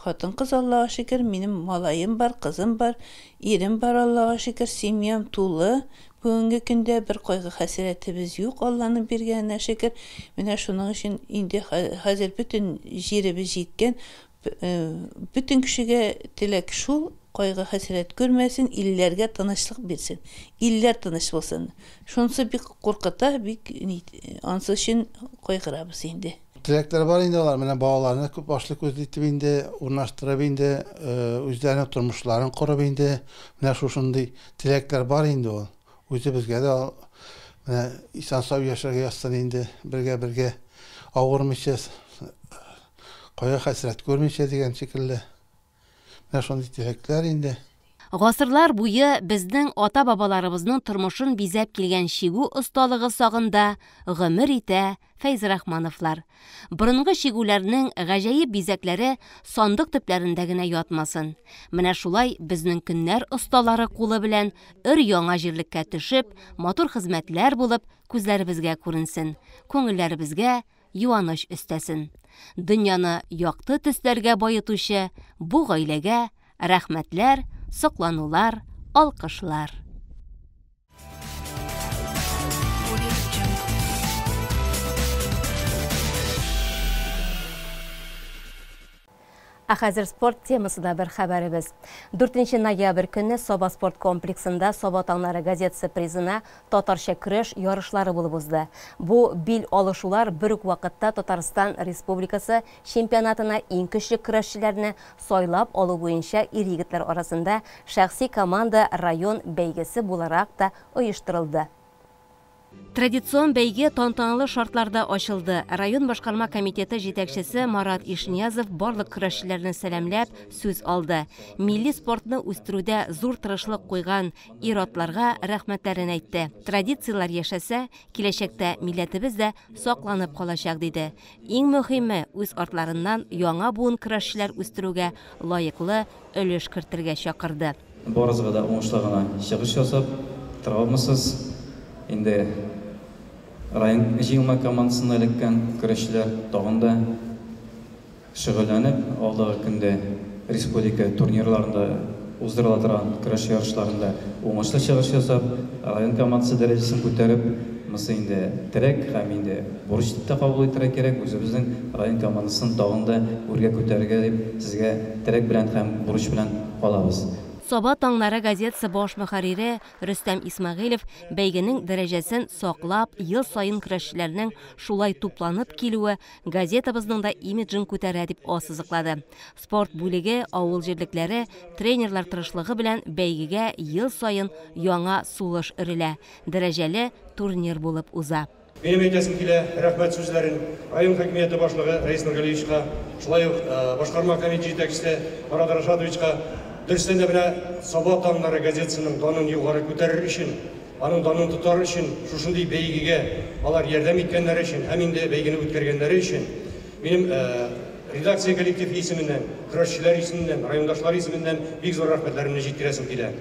S13: хатын-кыз, Аллага шөкер. Минем малаем бар, кызым бар, ирем бар, Аллага шөкер. Семьям тулы. Бүгенге көндә бер кайгы-хәсрәтебез юк, Алланың биргәненә шөкер. Менә шуның өчен инде хәзер бөтен җиребез җиткән. Бөтен кешегә теләк шул, кайгы-хәсрәт күрмәсен, илләргә тынычлык бирсен. Илләр тыныч булсын. Шунысы бик куркыта, бик ансы өчен кайгырабыз инде.
S14: Теләкләр бар инде алар, менә балаларны күп башлы күзле итеп инде, урнаштырып инде, үзләренең тормышларын корып инде, менә шушындый теләкләр бар инде ул. Үзебезгә дә менә исән-сау яшәргә язсын инде, бергә-бергә авырмыйча, кайгы-хәсрәт күрмичә дигән шикелле. Менә шундый теләкләр инде.
S1: Гасырлар буе безнең ата-бабаларыбызның тормышын бизәп килгән чигү осталыгы сагында гомер итә Фәйзрахмановлар. Борынгы чигүләрнең гаҗәеп бизәкләре сандык төпләрендә генә ятмасын. Менә шулай безнең көннәр осталары кулы белән өр-яңа җирлеккә төшеп, матур хезмәтләр булып күзләребезгә күренсен, күңелләребезгә юаныч өстәсен. Дөньяны якты төсләргә баетучы бу гаиләгә рәхмәтләр, сокланулар, алкышлар. Ә хәзер спорт темасына бер хәбәребез. 4 ноябрь көнне Саба спорт комплексында Саба таңнары газетасы призына татарча көрәш ярышлары булып узды. Бу бил алышулар бер үк вакытта Татарстан Республикасы чемпионатына иң көчле көрәшчеләрне сайлап алу буенча ир-егетләр арасында шәхси команда район бәйгесе буларак та оештырылды. Традицион бәйге тантаналы шартларда ачылды. Район башкарма комитеты җитәкчесе Марат Ишниязов барлык көрәшчеләрне сәламләп сүз алды. Милли спортны үстерүдә зур тырышлык куйган ир-атларга рәхмәтләрен әйтте. Традицияләр яшәсә, киләчәктә милләтебез дә сакланып калачак, диде. Иң мөһиме, үз артларыннан яңа буын көрәшчеләр үстерүгә лаеклы өлеш кертергә чакырды.
S15: Барыгызга да уңышлы гына чыгыш ясап, травмасыз инде район җыелма командасына эләккән көрәшчеләр тагын да шөгыльләнеп, алдагы көндә республика турнирларында уздырыла торган көрәш ярышларында уңышлы чыгыш ясап, район командасы дәрәҗәсен күтәреп, монысы инде терәк һәм инде бурыч дип тә кабул итәргә кирәк, үзебезнең район командасын тагын да үргә күтәрергә дип сезгә терәк белән һәм бурыч белән калабыз.
S1: Саба таңнары газетасы баш мөхәррире Рөстәм Исмәгыйлев бәйгенең дәрәҗәсен саклап, ел саен көрәшчеләрнең шулай тупланып килүе газетабызның да имиджын күтәрә дип ассызыклады. Спорт бүлеге, авыл җирлекләре, тренерлар тырышлыгы белән бәйгегә ел саен яңа сулыш өрелә, дәрәҗәле турнир булып уза.
S16: Минем әйтәсем килә, рәхмәт сүзләрен район хакимияте башлыгы Рәис Нургалиевичка, шулай ук башкарма комитет җитәкчесе Марат Рашатовичка. Дөрестән дә менә Саба таңнары газетасының данын югары күтәрер өчен, аның данын тотар өчен шушындый бәйгегә алар ярдәм иткәннәре өчен һәм инде бәйгене үткәргәннәре өчен минем редакция коллективы исеменнән, көрәшчеләр исеменнән, райондашлар исеменнән бик зур рәхмәтләремне җиткерәсем килә.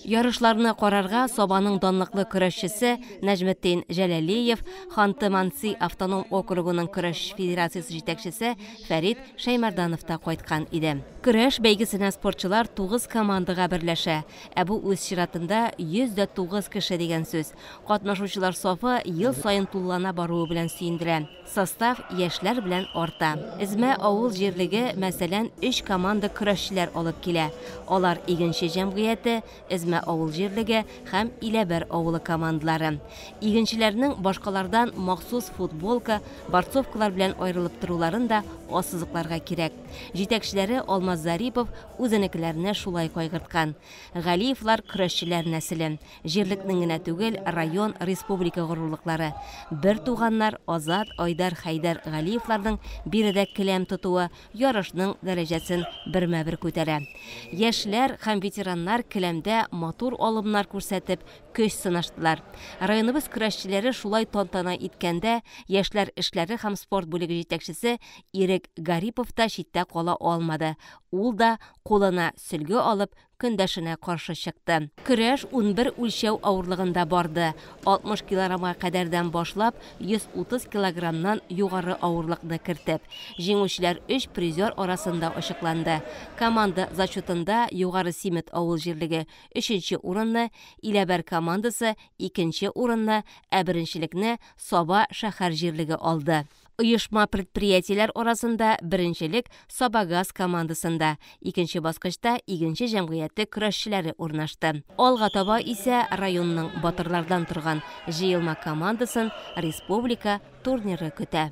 S1: Ярышларны карарга Сабаның данлыклы көрәшчесе Нәҗметдин Җәләлиев, Ханты-Манси автоном округының көрәш федерациясе җитәкчесе Фәрит Шәймәрданов та кайткан иде. Көрәш бәйгесенә спортчылар 9 командага берләшә. Ә бу үз чиратында 109 кеше дигән сүз. Катнашучылар сафы ел саен тулылана баруы белән сөендерә. Состав яшьләр белән арта. Эзмә авыл җирлеге, мәсәлән, 3 команда көрәшчеләр алып килә. Алар Игенче җәмгыяте, Эзмә авыл җирлеге һәм Иләбәр авылы командалары. Игенчеләрнең башкалардан махсус футболка, борцовкалар белән аерылып торуларын да ассызыкларга кирәк. Җитәкчеләре Алмаз Зарипов үзенекеләрне шулай кайгырткан. Галиевлар көрәшчеләр нәселе. Җирлекнең генә түгел, район, республика горурлыклары. Бер туганнар Азат, Айдар, Хәйдәр Галиевларның биредә келәм тотуы ярышның дәрәҗәсен бермә-бер күтәрә. Яшьләр һәм ветераннар келәмдә матур алымнар күрсәтеп, көч сынаштылар. Районыбыз көрәшчеләре шулай тантана иткәндә, яшьләр эшләре һәм спорт бүлеге җитәкчесе Ирек Гарипов та читтә кала алмады. Ул да кулына сөлге алып, көндәшенә каршы чыкты. Көрәш 11 үлчәү авырлыгында барды. 60 килограммга кадәрдән башлап, 130 килограммнан югары авырлыкны кертеп. Җиңүчеләр 3 призер арасында ачыкланды. Команда зачетында Югары Симет авыл җирлеге 3нче урынны, Иләбәр командасы 2нче урынны, ә беренчелекне Саба шәһәр җирлеге алды. Оешма предприятиеләр арасында беренчелек Сабагаз командасында, икенче баскычта Игенче җәмгыяте көрәшчеләре урнашты. Алга таба исә районның батырлардан торган җыелма командасын республика турниры көтә.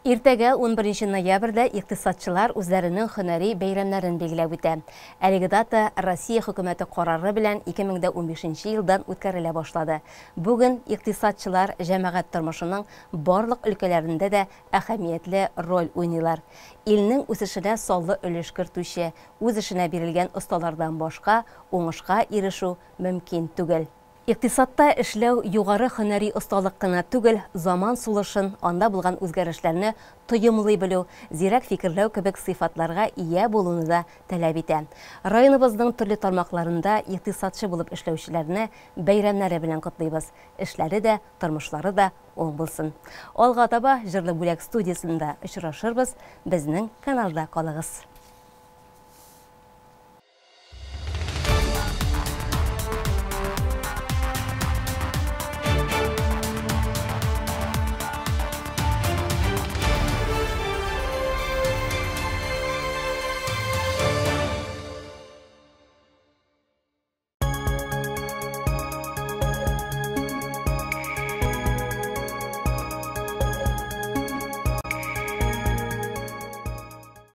S1: Иртәгә, унберенче ноябрьдә, икътисадчылар үзләренең һөнәри бәйрәмнәрен билгеләп үтә. Әлеге дата Россия Хөкүмәте карары белән 2015 нче елдан үткәрелә башлады. Бүген икътисадчылар җәмәгать тормышының барлык өлкәләрендә дә әһәмиятле роль уйныйлар. Илнең үсешенә саллы өлеш кертүче, үз эшенә бирелгән осталардан башка уңышка ирешү мөмкин түгел. Икътисадта эшләү югары һөнәри осталык кына түгел, заман сулышын, анда булган үзгәрешләрне тоемлый белү, зирәк фикерләү кебек сыйфатларга ия булуны да таләп итә. Районыбызның төрле тармакларында икътисадчы булып эшләүчеләрне бәйрәмнәре белән котлыйбыз. Эшләре дә, тормышлары да уң булсын. Алга таба Җырлы бүләк студиясендә очрашырбыз, безнең каналда калыгыз.